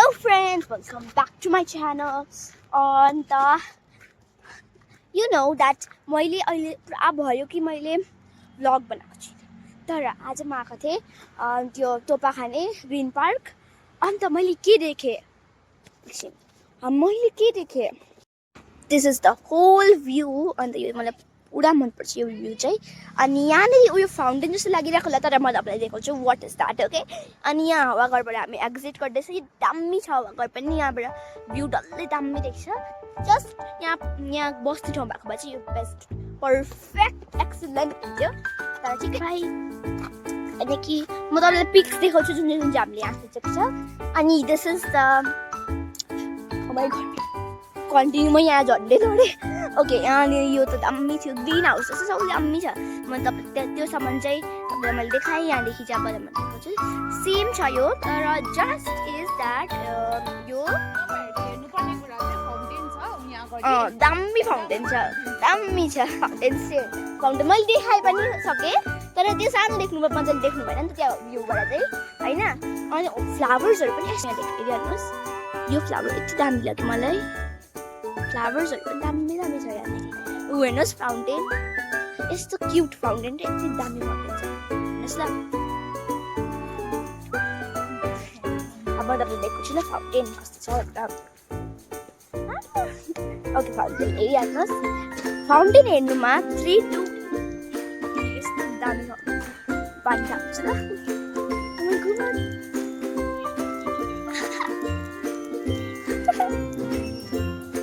Hello friends, welcome back to my channel. And you know that मैले अहिले पुरा भयो कि मैले vlog बनाएको छु तर आज म आएको थिएँ त्यो टोपा खाने ग्रीन पार्क अन्त मैले के देखेँ This is the whole view and यो मलाई पुरा मन पर्छ यो भ्यू चाहिँ अनि यहाँनेरि उयो फाउन्टेन जस्तो लागिरहेको होला तर म तपाईलाई देखाउँछु व्हाट इज दैट ओके अनि यहाँ हावाघरबाट हामी एक्जिट गर्दैछ यो दामी छ हावाघर पनि यहाँबाट भ्यू डल्लै दामी देख्छ जस्ट यहाँ बस्ने ठाउँ भएको भए चाहिँ यो बेस्ट पर्फेक्ट एक्सिलेन्ट थियो तर ठिकै भाइ अनि कि म तपाईलाई पिक्स देखाउँछु जुन जुन चाहिँ हामीले यहाँ खिचेको छ अनि this is the oh my god continue म यहाँ झन्डै झरेँ ओके यहाँनिर यो त दामी थियो ग्रिन हाउस जस्तो सब दामी छ म त्यो सामान चाहिँ तपाईँलाई मैले देखाएँ यहाँदेखि चाहिँ अब म देखाउँछु सेम छ यो तर जस्ट इज द्याट यो दामी फाउन्टेन छ दामी छ फाउन्टेन मैले देखाएँ पनि सकेँ तर त्यो सानो देख्नु मजाले देख्नु भएन नि त त्यहाँ भ्यूबाट चाहिँ होइन अनि फ्लावर्सहरू पनि यहाँ हेरिहाल्नुहोस् यो फ्लावर यति दामी लाग्यो मलाई फ्लावर्सहरू पनि दामी दामी छ यहाँनिर ऊ हेर्नुहोस् फाउन्टेन यस्तो क्युट फाउन्टेन र यति दामी फाउन्टेन छ हेर्नुहोस् ल अब तपाईँले देख्छु ल फाउन्टेन कस्तो छ एकदम ओके फाउन्टेन हेरिहाल्नुहोस् फाउन्टेन हेर्नुमा 3 2 यस्तो दामी पानी थाप्छ ल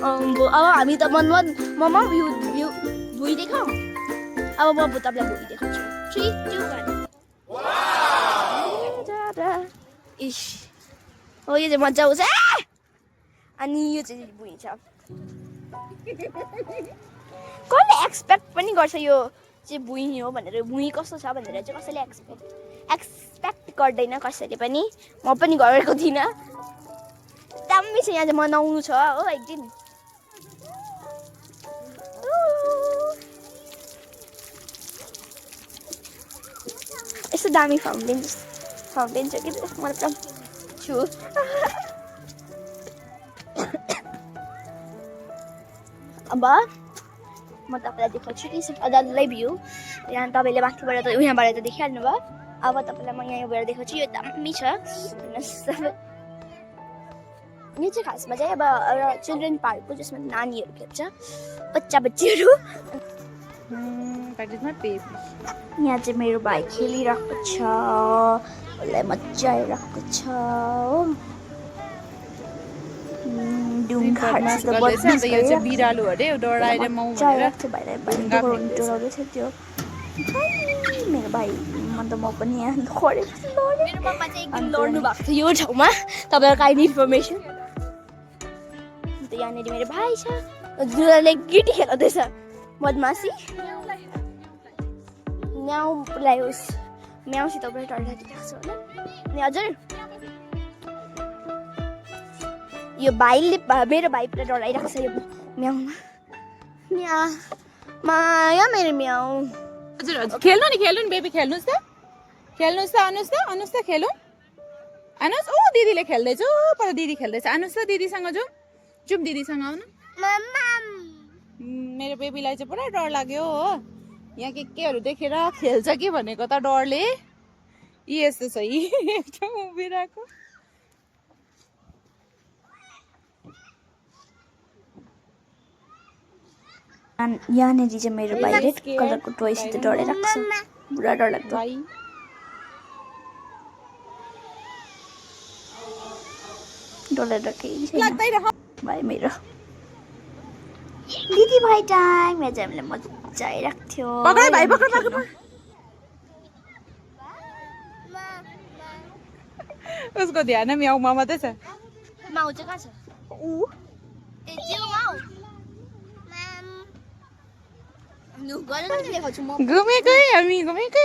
अब हामी त ममा भ्यू भुइँ देखाउँ अब म तपाईँलाई भुइँ देखाउँछु 3 2 1 इस हो यो चाहिँ मजा आउँछ अनि यो चाहिँ भुइँ छ कसले एक्सपेक्ट पनि गर्छ यो चाहिँ भुइँ हो भनेर भुइँ कस्तो छ भनेर चाहिँ कसैले एक्सपेक्ट गर्दैन कसैले पनि म पनि गरेको थिइनँ दामी छ यहाँ चाहिँ मनाउनु छ हो एक दिन यस्तो दामी फाउन्टेन छ कि म त छु अब म तपाईँलाई देखाउँछु कि डल्लै भ्यू यहाँ तपाईँले माथिबाट त यहाँबाट त देखिहाल्नु भयो अब तपाईँलाई म यहाँबाट देखाउँछु यो दामी छ यो चाहिँ खासमा चाहिँ अब एउटा चिल्ड्रेन पार्क हो जसमा नानीहरू खेल्छ बच्चाहरू यहाँ चाहिँ मेरो भाइ खेलिरहेको छ उसलाई मजा आइरहेको छ बिरालो अरे डराएर मेरो भाइ म पनि यहाँ मेरो मम्मा चाहिँ एकदम लड्नु भएको थियो यो ठाउँमा तपाईँहरूको आइने इन्फर्मेसन अन्त यहाँनिर मेरो भाइ छ जुनले गिटी खेलाउँदैछ बदमासी म्याउलाई होस् म्याउसित पनि डर लागिरहेको छ होला अनि हजुर यो भाइले मेरो भाइ पुरा डराइरहेको छ यो म्याउमा माया मेरो म्याउ हजुर हजुर खेल्नु नि बेबी खेल्नुस् त अनुस् त खेलौँ अनुस् ओ दिदीले खेल्दैछ पर दिदी खेल्दैछ अनुस् त दिदीसँग जाउँ दिदीसँग आउनु मेरो बेबीलाई चाहिँ पुरा डर लाग्यो हो यहाँ केहरू देखेर खेल्छ कि भनेको त डरले यस्तो छ एकदम उभिरहेको यहाँनिर चाहिँ मेरो भाइ रेड कलरको टोयसित डराइरहेको छ पुरा डर लाग्छ डराएर केही छैन भाइ मेरो दिदी भाइ टाइम यहाँ चाहिँ हामीलाई मजा आइरहेको थियो उसको ध्यान म्याउमा मात्रै छ माउ चाहिँ कहाँ छ घुमेकै हामी घुमेकै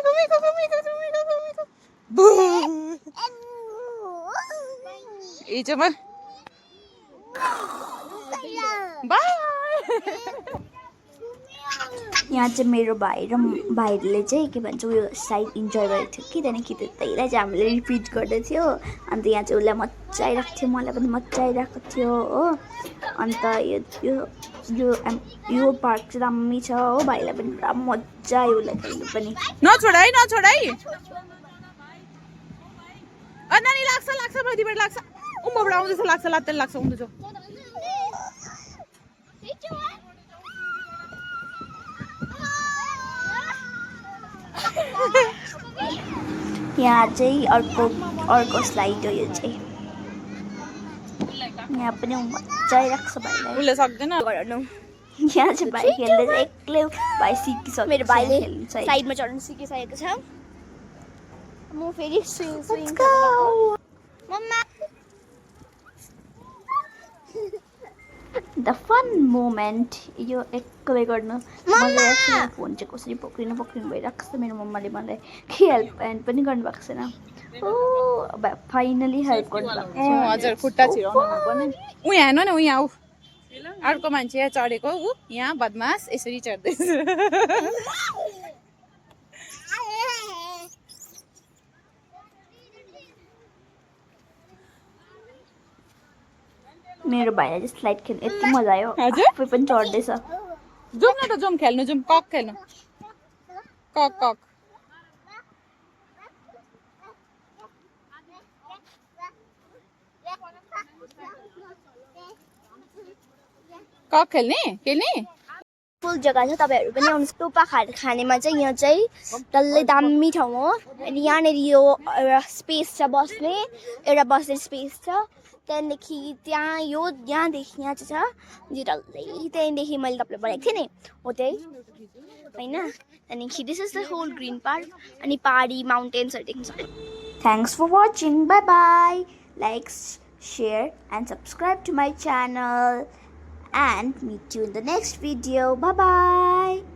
हिजोमा बाई यहाँ चाहिँ मेरो भाइ र भाइले चाहिँ के भन्छ उयो साइड इन्जोय गरेको थियो कि त्यहाँदेखि त्यतैलाई चाहिँ हामीले रिपिट गर्दै थियो अन्त यहाँ चाहिँ उसलाई मजा आइरहेको थियो मलाई पनि मजा आइरहेको थियो हो अन्त यो पार्क चाहिँ दामी छ हो भाइलाई पनि पुरा मजा आयो उसलाई खेल्नु पनि नछोड है नानी लाग्छ प्रतिबाट लाग्छ उम्मबाट आउँदैछ लाग्छ लात्तै लाग्छ उम्दैछ यहाँ चाहिँ अर्को स्लाइड हो यो चाहिँ यहाँ पनि मजा आइरहेको छ भाइलाई उसले सक्दैन गराउनु यहाँ चाहिँ भाइ खेल्दै चाहिँ एक्लै भाइ सिकिसक्यो मेरो भाइले साइडमा चढ्नु सिकिसकेको छ म फेरि swing mamma the fun moment यो एक्लै गर्नु मलाई फोन चाहिँ कसरी पक्रिनु भइरहेको छ मेरो मम्माले मलाई हेल्प पनि गर्नुभएको छैन ओ फाइनली हेल्प गर्नुभएको छ हजुर खुट्टा छिराउनु पनि उ यहाँ हेर्नु न उ यहाँ अर्को मान्छे यहाँ चढेको ऊ यहाँ बदमास यसरी चढ्दैछ मेरो भाइलाई चाहिँ स्लाइड खेल्नु यति मजा आयो आफै पनि चढ्दैछ जाउँ न त जाउँ खेल्नु जाउँ कक खेल्नु कक खेल्ने फुल जग्गा छ तपाईँहरू पनि आउनुहोस् टोपा खानेमा चाहिँ यहाँ चाहिँ डल्लै दामी ठाउँ हो अनि यहाँनिर यो एउटा स्पेस छ बस्ने स्पेस छ त्यहाँदेखि यहाँदेखि यहाँ चाहिँ छ जो डल्लै त्यहाँदेखि मैले तपाईँलाई भनेको थिएँ नि हो त्यही होइन त्यहाँदेखि this is the whole green park अनि पहाडी माउन्टेन्सहरू देख्न सक्छ thanks for watching bye bye like share and subscribe to my channel and meet you in the next video. Bye bye.